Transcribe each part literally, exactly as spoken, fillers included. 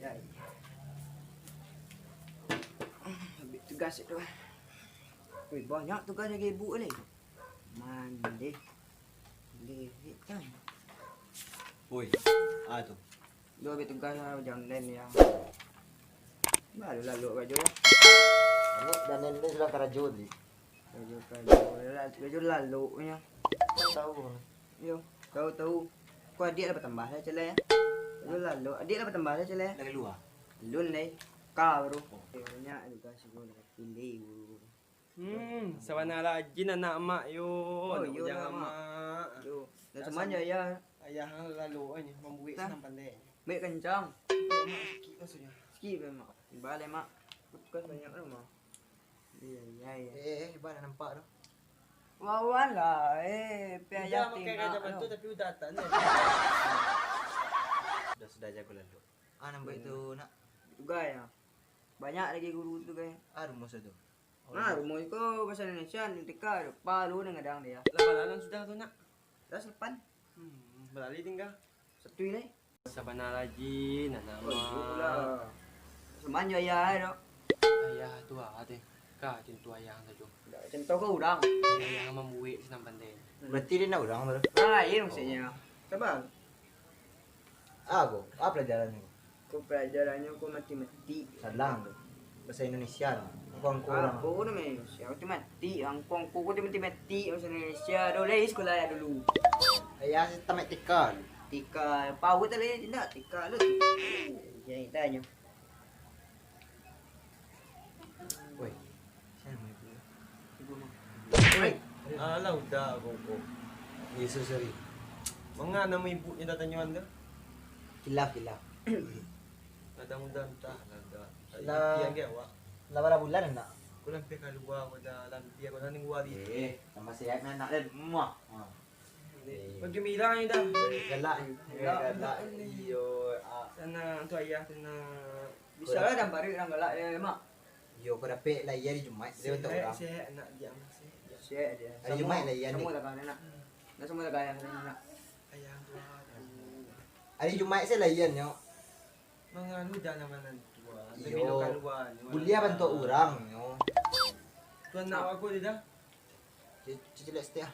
Ya. Habis tugas tu. Wih, banyak tugas lagi ibu ni. Mandeh. Lirik kan. Woi, ah tu. Dua habis tugas lah, jangan ya. Baru lalu baju. Anu, dan ini sudah karajo tadi. Baju, baju, baju lalu nya. Tahu. Yo, tahu-tahu. Kau adik lah bertambah lah, Cele, ya. Baju lalu, adik lah bertambah lah, Cele. Lagi luar. Lun deh. Kau baru. Oh. Yo, banyak juga sih gua pilih guru. Hmm, sabana rajin anak mak yo. Oh, iyo Ujang lah, Mak. Mak. Yo, dah semuanya ya. Ayah lalu ni mambuek senam pandai. Baik kencang. Mak, sikit maksudnya. Sikit be, Mak. Balik, Mak. Tugas banyak lah, Mak. Iya, iya, iya. Eh, eh, eh, ba nak nampak tu. Wawan lah, eh, pi ayah tengok tu. Tapi udah tak ni. Sudah, sudah jago lalu. Ah, nampak itu, nak. Tugas ya. Banyak lagi guru tu, kan. Ah, rumus tu. Nah, rumus ko bahasa Indonesia, ni teka, palu nang gadang dia. Lapan lalan sudah tu, nak. Dah lapan. Hmm, beralih tinggal. Satu ni. Sabana rajin, anak mak. Semanyo ayah ai, dok. Ayah tu ah, teh. Ka contoh ayah tu. Contoh ke urang? Ayah mambuek senam pandai. Berarti dia nak urang tu. Ah, iya maksudnya. Sabar. Ah, ko. Ah, pelajaran ko. Ko pelajarannyo ko matematik. Salah tu. Bahasa Indonesia tu. Angko-angko urang. Angko tu Indonesia, matematik. Angko-angko ko tu matematik, bahasa Indonesia. Dah lai sekolah ya dulu. Ayah tamat tika. Tika, paut tadi, indak tika lu. Jadi tanyo. Woi, sia namo ibu? Ibu mah. Woi, alah udah kongko. Yesus hari. Manga namo ibu nyo tatanyoan tu? Kilaf, kilaf. Kadang udah antah lah dah. Lah. Lah bara bulan anak? Aku lampia kalua, aku dah lampia, aku dah nunggu hari. Eh, tambah sehat ni anak dan muah. Ha. Bagi Mira ni dah. Galak. Galak. Galak. Iyo, ah. Sana tu ayah sana. Bisa lah dah baru orang galak ya, Mak. Yo, kau dapek lah iya di Jumaik, dia bantu orang. Sehat, sehat, anak dia, anak sehat. Sehat dia. Hari Jumaik lah iya ni. Sama lah kan anak. Dah sama lah kan anak. Ayah tu. Hari Jumaik saya lah iya nyo. Manganu dah lah manan tu. Iyo. Buliah bantu orang nyo. Tuan nak aku dia dah. Cicilek setia.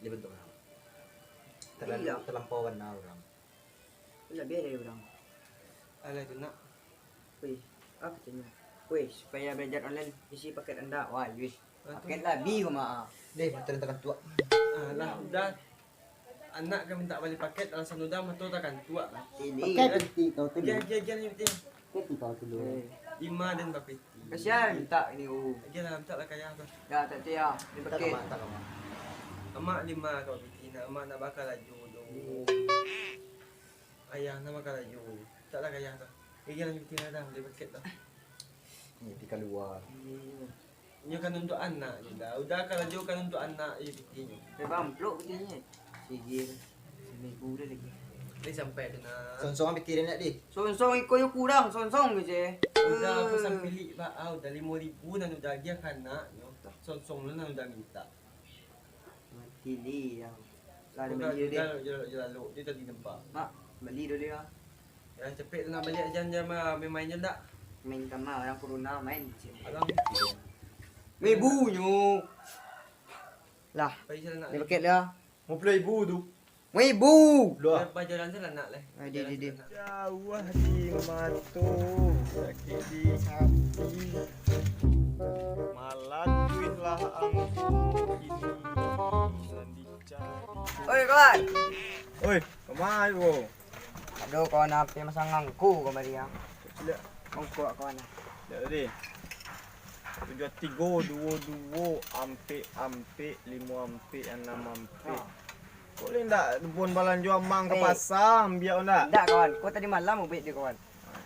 Dia bantu orang. Terlalu terlampau bana orang. Labiah dari urang. Alah tu nak. Weh, apa tu nyo? Weh, supaya belajar online isi paket anda. Wah, weh. Paket labiah ko mak. Deh, motor takantuak. Alah, udah. Anak ka mintak bali paket, alasan udah motor takantuak. Pakai piti kau tu. Gian, gian, gian piti. Piti kau tu dulu. Lima dan bapiti. Kasian mintak ini, oh. Gian lah, mintak lah kaya tu. Ya, tak tiap. Ni paket. Amak lima kau piti, nak amak nak bakal laju tu. Ayah nama karajo. Taklah ka ayah tu. Gigi lah pitih lah dah, bali paket tu. Ni pi kalua. Hmm. Nyo kan untuak anak je dah. Udah karajo kan untuak anak je pitih nyo. Memang amplop pitih nyo. Sigi tu. Samibu dah lagi. Ni sampai tu nak. Songsong pitih dia nak di. Songsong iko yo kurang, songsong je. Udah aku sampilik ba, ah, udah limo ribu nan udah agiah ka anak nyo. Songsong lu nan udah mintak. Mati li yang lah. Bukan, bali dulu deh. Jaluk, jaluk, jaluk. Dia tadi nampak. Mak, bali dulu ya. Ya, capek tu nak baliak jan, jan mah, main-main je ndak? Main kamar, orang corona main. Alang. Mibunyo. Lah. Pai sana nak. Dia paket dia. Lima puluh ribu tu. Lima ribu. Lah. Pai jalan sana nak leh. Ah, di, di, di. Jauh di mato, sakit di hati. Malantuihlah angku kini. Oi, kawan. Oi, kama ko? Ado kawan apo masang angku kamari, ah. Ciliak. Angku kawan, ah. Ciliak tadi. Tujuah tigo, duo duo, ampek ampek, limo ampek, anam ampek. Ha. Kok lai ndak buan balanjo amang ka pasar, ambiak ndak? Ndak, kawan. Ko tadi malam ubek dia, kawan.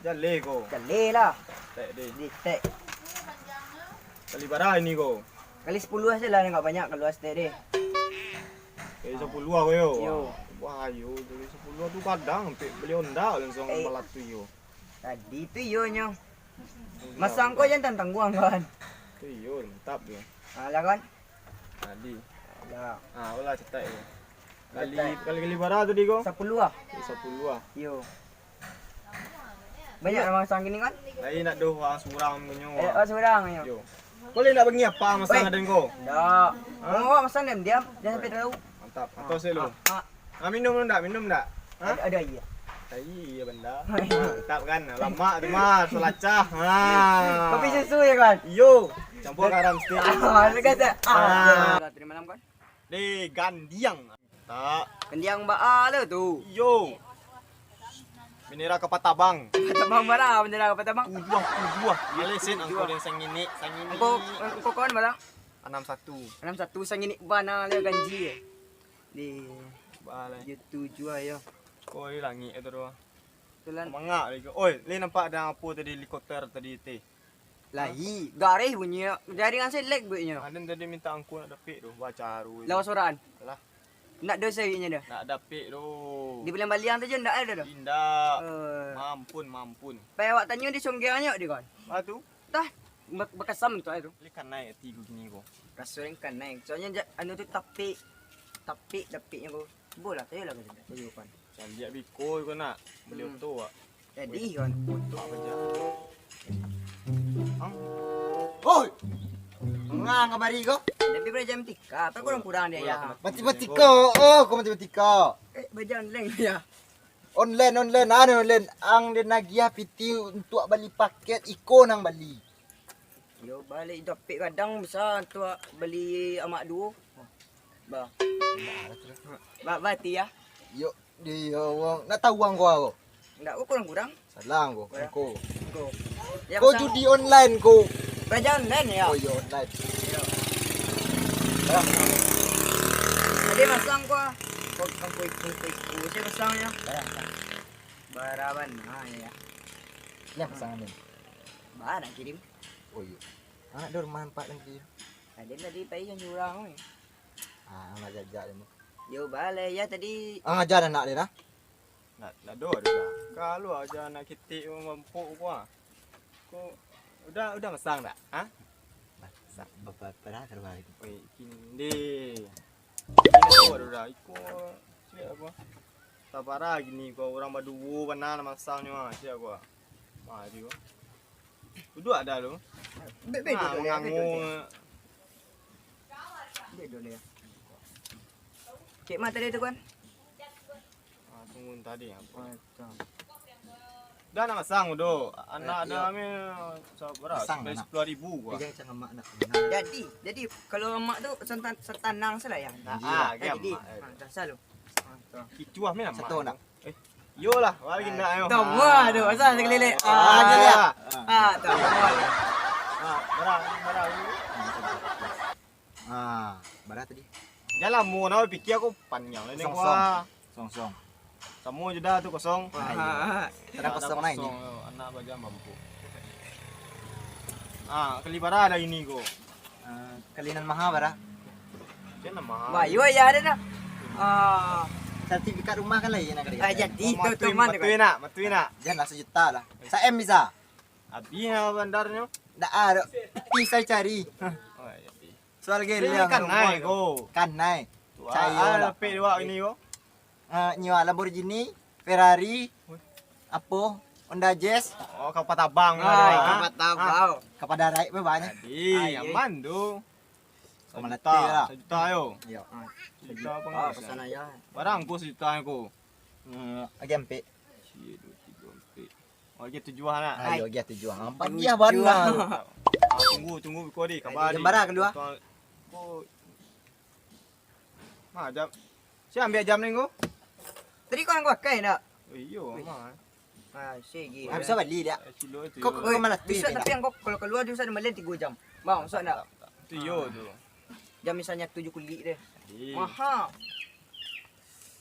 Jaleh ko. Jaleh lah. Tek deh. Di tek. Kali bara ini ko? Kali sapuluah se lah, nggak banyak kalau stek deh. Kali sapuluah ko yo? Iyo. Wah, yo, kali sapuluah tu kadang ampek bali onda langsung balatu yo. Tadi tu iyo nyo. Masang ko jan tangguang, kawan. Tu iyo, mantap yo. Alah, kawan. Tadi. Alah. Ah, alah cetak yo. Kali, kali, kali bara tadi ko? Sapuluah. Kali sapuluah. Iyo. Banyak urang masang kini kan? Lai nak doh urang surang punyo. Eh, oh, surang yo. Yo. Kau lai nak bangih apa masang Weh. Aden kau? Ndak. Hah? Kau awak masang diam-diam, jangan sampai tahu. Mantap. Mantap sih lu. Ah, ah. Ah, minum lu ndak? Minum ndak? Hah? Ada, ada aia. Aia, aia benda. Mantap kan? Lamak tu mah, salacah. Ha. Kopi susu ya kan? Iyo. Campur garam sedikit. Ah, lega tak? Ah. Ah. Tadi malam kan? Deh, gandiang. Tak. Gandiang baa lo tu? Iyo. Bendera Kapal Tabang. Kapal Tabang bara, bendera Kapal Tabang. Tujuah, tujuah. Alai sen angko den sangini, sangini. Angko, angko kawan bara? Anam satu. Anam satu sangini bana le ganji. Di Balai. Tujuah yo. Koi langik tu doh. Tulan. Mangak lagi. Oi, le nampak ada apo tadi helikopter tadi teh? Lahi, gareh bunyi. Jaringan selek buatnyo. Aden tadi minta angko nak dapik tu, bacaru. Lawas orang. Alah. Ndak doh sawiknyo doh. Ndak dapik tu. Di bulan baliang tu je ndak ada doh. Indak. Eh. Mampun, mampun. Pai awak tanyo di songgeangnyo di kawan. Ah tu. Tah, be-, bekasam tu air tu. Ikan naik ati ku kini ko. Raso ikan naik. Soalnyo ja-, anu tu tapik. Tapik dapiknyo ko. Bolah, tayolah ka situ. Tayo kan. Caliak biko ko nak. Beli Hmm. oto, Wak. Jadi kan. Oto apa je? Ang. Oi! Manga kamari ko? Tapi belajar matematika, apa kurang-kurang dia ya? Mati-, matematika. Oh, ko matematika. Eh, belajar online ya. Online, online, anu online. Ang den agiah piti untuak bali paket, iko nang bali. Yo, bali dapik gadang bisa untuak bali amak duo. Bah. Ba-, bati ya. Yo, di yo, wong. Nak tahu angko ko? Ndak, ko kurang-kurang. Salah angko. Kurang. Angko. Angko. Yo, ko pasang judi online ko. Belajar online ya? Oh, yo, online. Yo. Tadi masang ko. Ko, ko, ko, ko, ko, ko, saya pasang ya. Bara bana ya? Ni pasangan ni. Ba nak kirim. Oh, iyo. Anak di rumah empat nanti. Ada tadi pai yang jurang ni. Ah, anak jajak ni. Yo, balik ya tadi. Ah, ngajar anak dia dah. Nak, nak doa dia dah. Kalau aja anak kitik mampuk ko ah. Ko udah, udah masang dak? Ha? Sa-, bapa-, bapa dah keluar itu. Oi, kini. Kini tahu dah. Iko, siap apa? Tabara gini ko, urang baduo bana nak masangnyo, ah, siap ko. Mari ko. Duduak dah lu. Be-, bedo Nah, tu, ya, mengangu. Bedo tu, ya. Bedo tu, ya. Cek mah tadi tu, kan? Ah, tunggu tadi, apa? Oh, itu. Dah nak masang tu. Anak Eh, dah iya. Kami sabara, Masang, nak. Sepuluh ribu gua. Iya, jangan mak nak. Jadi, jadi kalau mak tu santan-, santanang salah ya? Nah, Iya. ah, Eh, game, jadi, mak, eh. ah, dah salah. Ah, tu. Kicuah me lah, Satu mak. Nak. Eh, iyolah, balik nak, ayo. Dah, wah, tu, asal sekeliling. Ah, Ah, dia lihat. Ah, tu. Ah, barang, barang. Ah, bara tadi? Jan lamo, nak pikir aku panjang lah ni Song, gua. Song. Song, song. Samo je dah tu kosong. Ah, iya. Ah, Tadang kosong lah ini. Kosong, anak bajam mampu. Ah, kali bara ada ini ko. Ah, kali nan maha bara? Jan nan maha. Wah, iyo, ya ada dah. Ah. Sertifikat rumah kan lah, iya, nak kali. Ah, jadi, Oh, tu, matuin, tu, mana, matuin kan? Nak, matuin nak. Jan lah sejuta lah. Sa-M bisa? Habis lah bandarnyo. Ndak ada. Piti saya cari. Oh, iya, pi. Soal Dia geliang. Kan naik ko. Kan naik. Tu, Cayo ah, lah. Lapik dua ini ko. Ah, nyewa Lamborghini, Ferrari, Wih. Apo, Honda Jazz. Oh, kapal tabang Ah, lah. Kapal tabang. Kapal darat pun banyak. Jadi, Ah, iya. Aman tu. Kau melatih Sejuta, lah. Sejuta yo. Iya. Sejuta apa Ah, nggak pesan bisa? Ayah. Barang ko sejuta ko. Hmm, lagi ampek. Sia, dua, tiga, ampek. Oh, lagi tujuh lah nak. Ayo, lagi tujuh. Ampek Tujuh. Dia bana. Ah, tunggu, tunggu, biko di, kabar Jam di. Bara kedua? Tuan, ko, ma, jam. Sia ambil jam ni ko? Tadi kau nak pakai nak? Oh, iyo, Wih. Mah. Ah, sigi. Ah, bisa bali dia. Eh, silo tu. Kau, yo. Kau Oi, mana tu bisa, ini, tapi nak? Yang kau kalau keluar dia bisa malen tiga jam. Bang, masuk nak? Tu yo tu. Jam misalnya tujuh kulik deh. Ih. Mahal.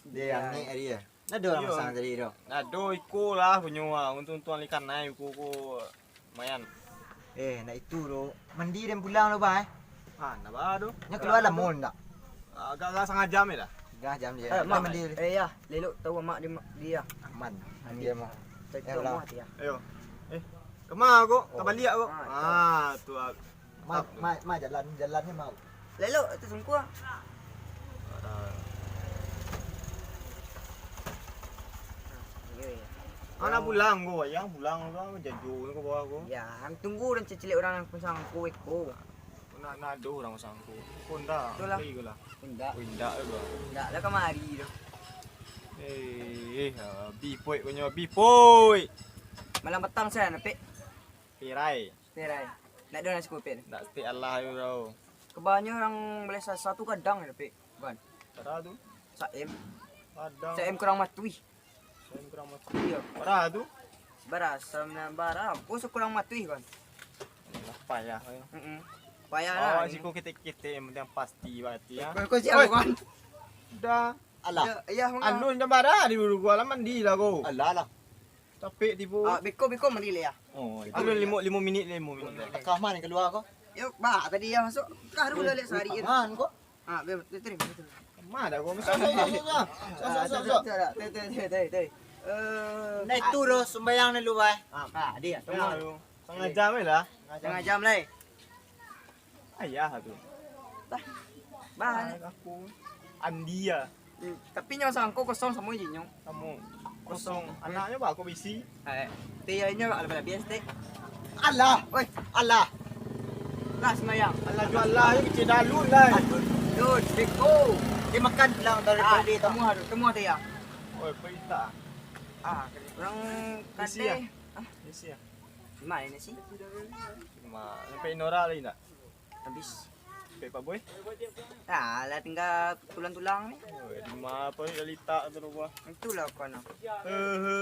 Dia yang ni hari ya. Ada orang Iyo. Masang tadi tu. Ado iko lah punyo ah. Untung-untung ikan naik iko ko lumayan. Eh, nak itu tu. Mandi dan pulang tu, bah, eh. Ah, nak bah tu. Nya keluar lah mall ndak? Agak-agak setengah jam je lah. Setengah jam je. Eh, Mak. Mandi. Eh, ya. Lelok tahu mak dia, dia. Aman. Mandi. Dia mah. Cari Ya, tahu lah. Mak dia. Ayo. Eh, kemana ko? Oh. Tabaliak ko. Ah, Ah, tu ah. Ma, Mantap tu. Ma, ma, jalan, jalan ni mau. Lelok tu sungkuh. Ada. Yo, yo. Anak pulang ko, ayah pulang ko, jajo ko bawah ko. Ya, ang tunggu urang cicilek urang nan sangko iko. Nak, nak ado urang sangko. Ko ndak, Itulah. Ko lah. Indak. Ko indak tu. Indak lah kamari tu. Eh, eh, ah, bipoik ko nyo, bipoik. Malam patang saya napek. Pirai. Pirai. Ndak ado nasi kopi. Ndak setik Allah tu tau. Kebanyo urang balai sasa tu gadang napek. Bukan. Bara tu? Saem. Gadang. Saem kurang matuih. Saem kurang matuih. Iyo. Bara tu? Bara, sama bara. Ko sakurang matuih, kan? Alah, payah, eh. Mm-mm. Payah lah. Awak siko ketek-ketek, yang penting pasti berarti, ya. Kau, kau siapa, Oi. Kan? Dah. Alah. Ya, ya, mangga. Anu, jam bara di dulu gua lah, mandi lah kau. Alah, lah. Tapi tipu. Ah, beko, beko mandi lah, ya. Oh, itu. Anu, limo, limo minit, limo minit. Takah mana keluar kau? Yo, bah, tadi ya masuk. Kah, dulu lah, lihat sehari. Aman kau? Ah, betul, betul, betul. Mana kau? Masuk, masuk, masuk, masuk. Masuk, masuk, masuk. Eh, Nah, itu doh sumbayang ni lu, bai. Ah, dia, Ya, tunggu. lu. Setengah jam je lah. Setengah jam lah. Ayah tu. Bah. Bah. Aku. Andi ya. Hmm, tapi nyo sangko kosong samo je nyo. Kamu Kosong. kosong. Anaknya bah, kok bisi. Eh, tianyo lah, lah, biasa, teh. Alah. Oi. Alah. Lah, sembayang. Alah, jual lah, ini kecil dalun lah. Aduh, duh, beko. Dia makan pulang dari Ah, pagi tu. Temu harus, temu hati ya. Oi, perintah. Ah, orang Bisi ya? kate. Ah, Bisi ya? Di mana ni sih? Cuma sampai Inora lagi tak? Habis. Sampai Pak Boy? Ah, lah tinggal tulang-tulang ni. Oi, di mana apa ni dah litak tu rupa? Itulah kawan aku. Hehe.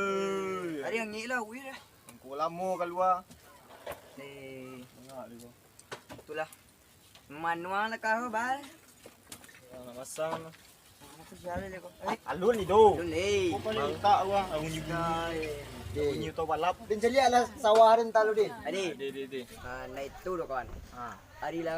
Hari yang ni lah, wih dah. Engkau lama keluar. Eh. Tengok dia tu. Itulah. Manuang lah kau, bal. Ah, nak pasang lah. Aku siapa ni kau? Eh, Alun ni doh. Alun, eh. Kau paling tak wah, bunyi-bunyi. Bunyi tau balap. Dan caliak lah sawah dan talu deh. Adi. Deh, deh, deh. Ah, naik tu doh kawan. Ah. Ari lah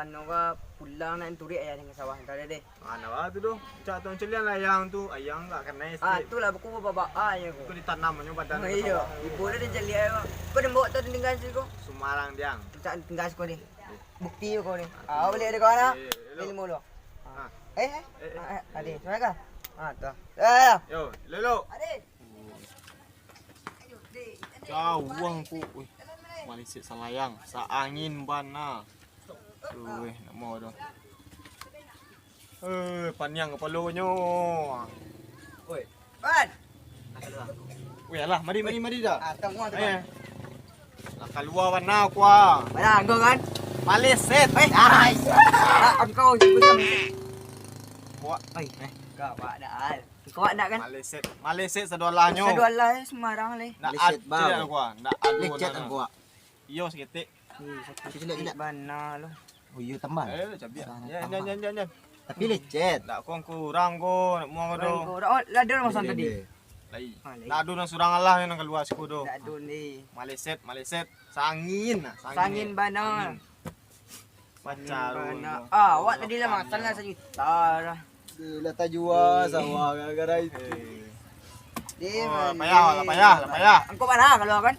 noga pulang nak turik ayah dengan sawah tadi deh. Ah, nak tu doh. Cak tu caliak lah ayang tu, ayang tak kenai Ah, sikit. Tu lah buku bapak ayah ko. Kau ditanam nyo badan Oh, ke iya. Sawah. Ibu dah dia caliak. Kau dia bawa tu tinggal siko. Sumarang diang. Cak tinggal siko deh. Bukti ko ni. Ah, boleh ada kawan ah. Eh, elok. Ni lima puluh. Ah. Eh, eh. Eh, eh. Ah, eh, ade, suara kah? Ah, tu. Eh, Yo, elok. Ade. Jauah ku. Wih. Malisik salayang, saangin bana. Wih, nak mau tu. Eh, paniang kapalo nyo. Oi. Wan. Weh, alah, mari, mari, mari dah. Ah, tunggu, tunggu. Eh. Lah kalua bana ku ah. Bana anggo kan? Maleset. Eh, ai. Ah, anggo juga. Buat. Ai, eh, kau buat dah. Kau buat dah kan? Maleset. Maleset sadolahnyo. Sadolah eh, sembarang leh. Nak Maleset acet bau. Ku ah. Nak adu Lecet bana. Anggo. Iyo, saketek. Ih, sakik. Cik, cik, cik. Bana lo. Oh, iyo, tambah. Eh, cabiak. Sana Ya, tambah. Nyan, nyan, nyan, nyan. Tapi lecet. Ndak, kau kurang ko, nak muang ko Kurang tu. ko. Oh, lah ada masang Deh, tadi. deh. Lai. Ah, lai. Ndak ado nan surang alah nan kalua siko tu. Ndak ado ni. Maleset, maleset. Sangin nah, sangin. Sangin bana. Sangin. Pacar Sangin bana. tu. Ah, awak tadi lah makan lah sajuta lah. Deh, lah tajua Eh. sawah gara-gara itu. Eh. Deh, Oh, manis. payah lah, payah lah, payah. Angkau bara kalau kan?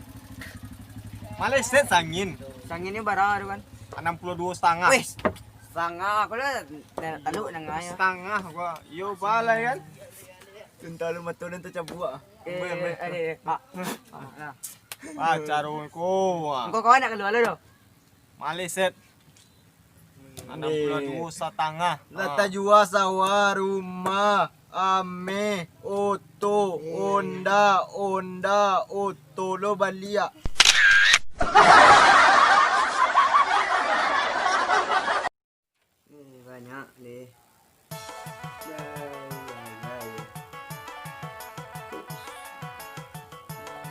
Maleset sangin. Sangin ni bara tu kan? Anam puluah duo setangah. Weh, setangah. Aku lah taluk nangah ya. Setangah gua. Yo balai kan? Tentang lu mato dan tercabuak. Eh, Ber- eh, eh, ah, ah, nah. Ah, carung ko. Ah. Engkau kawan nak keluar lu tu? Maleset. Anam puluah duo satangah. Lah Ah. tajua sawah, rumah, ameh, oto, onda, onda, oto lo baliak. Eh, banyak deh.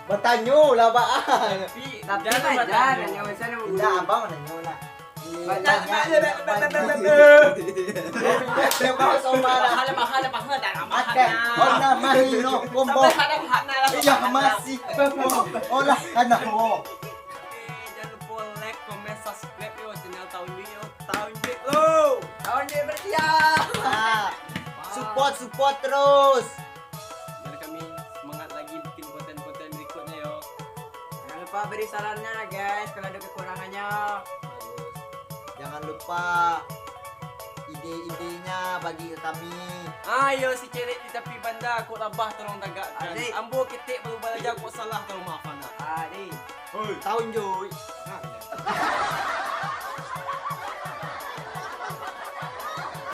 Batanyo lah, Bak. Tapi, Tapi jangan wajar batanyo. Nanya macam mana? Indak, abang nanyo nak. Baca, Tanya baca, baca, baca, baca, baca. Dia bawa sombara. Mahal, mahal, mahal, dah mahal. Akan. Honda Mahino, combo. Sampai ada mahal lah. Iya, masih. Olah, anak mo. Eh, jangan lupa like, comment, subscribe yo channel Taunjuk yo. Taunjuk lo. Taunjuk bersiap. Ah, support, support terus. Biar kami semangat lagi bikin konten-konten berikutnya yo. Jangan lupa beri sarannya lah guys kalau ada kekurangannya. Jangan lupa Ide-idenya bagi kami. Ayo si celek di tapi banda, kok labah tolong tagakkan. Adik. Ambo ketek baru balajar, kok salah tolong maafkan. Adik. Oi. Tahu Jui.